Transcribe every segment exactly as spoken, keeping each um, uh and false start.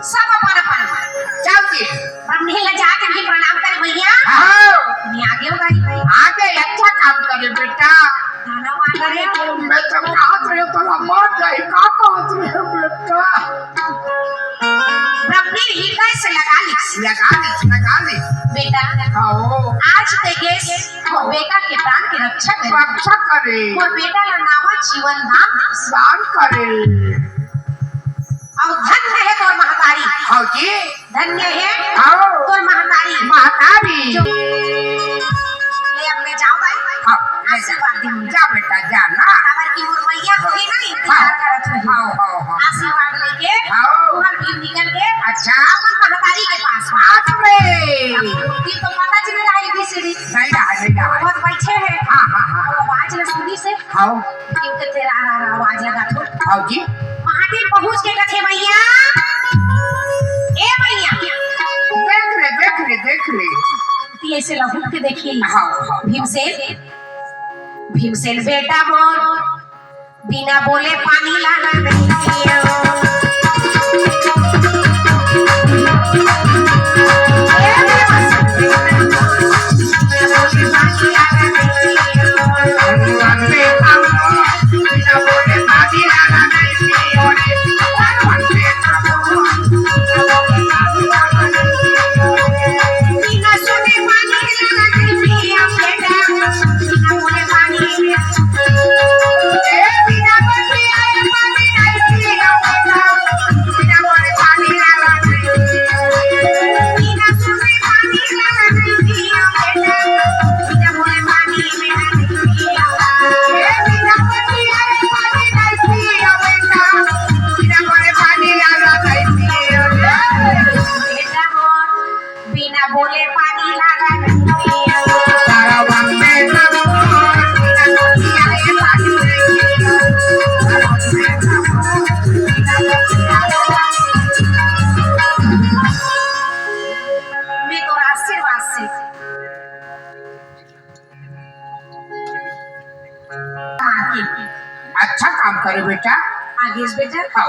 सब अपन अपन। चल जी। ब्रह्मणी ला जाके भी प्रणाम करे भैया। हाँ। मैं आगे हूँ गाड़ी भाई। आगे अच्छा काम करे बेटा। गाना वाला रे। मैं तो कहत रहे तोला मर जाई, का कहत रहे बेटा? ब्रह्मणी हृदय से लगा ली। लगा ली, लगा ली। बेटा, हाँ। आज ते गेस मोर बेटा के प्राण के रक्षा करे। रक्षा करे। मोर बेटा ला नावा जीवन दान दे। दान करे। अउ धन्य हे तोर महतारी। हाँ जी। धन्य हे हाँ। तोर महतारी। महतारी। जो ले अब मैं जाओ भाई। हाँ, ले जा। आशीर्वाद दे। जा बेटा, जा ना। काबर कि मोर मैया होही ना, इंतजार हाँ। करत होही। हाँ, हाँ, हाँ। आशीर्वाद लेके हाँ। तुहर भी निकल के अच्छा। अपन महतारी के पास। पास में। अब मूर्ति तो पता चल रहा है, एबीसीडी। नहीं रहा, नहीं रहा। बहुत पीछे है। हाँ, हाँ, हाँ। अब आवाज न सुनी से। हाँ। क्योंकि तेरा रा, रा, आवाज लगा था। हाँ जी। वहाँ दिन पहुँच के कथे, "मैया, ए मैया।" देख ले, देख ले, देख ले। ती ऐसे लहुट के देखी। हाँ, हाँ। भीमसेन, भीमसेन बेटा मोर, बिना बोले पानी लाना नहीं पियो। बिना बोले पानी लागा नहीं पियो। तारा वंदे नमो। बिना बोले पानी नहीं पियो। तारा वंदे नमो। बिना बोले पानी नहीं पियो। मैं तोर आशीर्वाद से आगे। अच्छा काम करे बेटा। आगे बेटा। हाँ।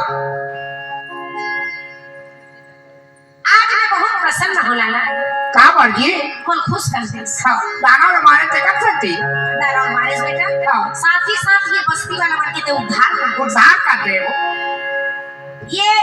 आज मैं बहुत प्रसन्न हो लाला। काबर जी? मोला खुश कर दे। हाँ, दाना ल मारे ते कब सकती? दाना ल मारे बेटा। हाँ। साथ ही साथ ये बस्ती वाला मन के ते उद्धार कर। उद्धार कर दे वो। ये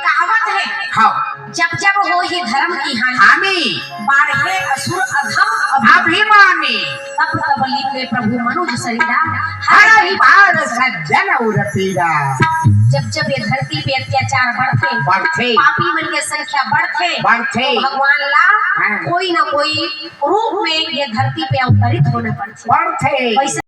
कहावत है। हाँ। जब जब होही धर्म की हानि। हानि। बाढ़े असुर अधम अभिमानी। अभिमानी। तब तब लीन ले प्रभु मनुज शरीरा। हरहि भार सज्जन उर पीरा। जब जब ये धरती पे अत्याचार बढ़थे, बढ़थे। पापी मन के संख्या बढ़थे, बढ़थे। तो भगवान ला हाँ। कोई ना कोई रूप में ये धरती पे अवतरित होना पड़थे। बढ़थे। वैसे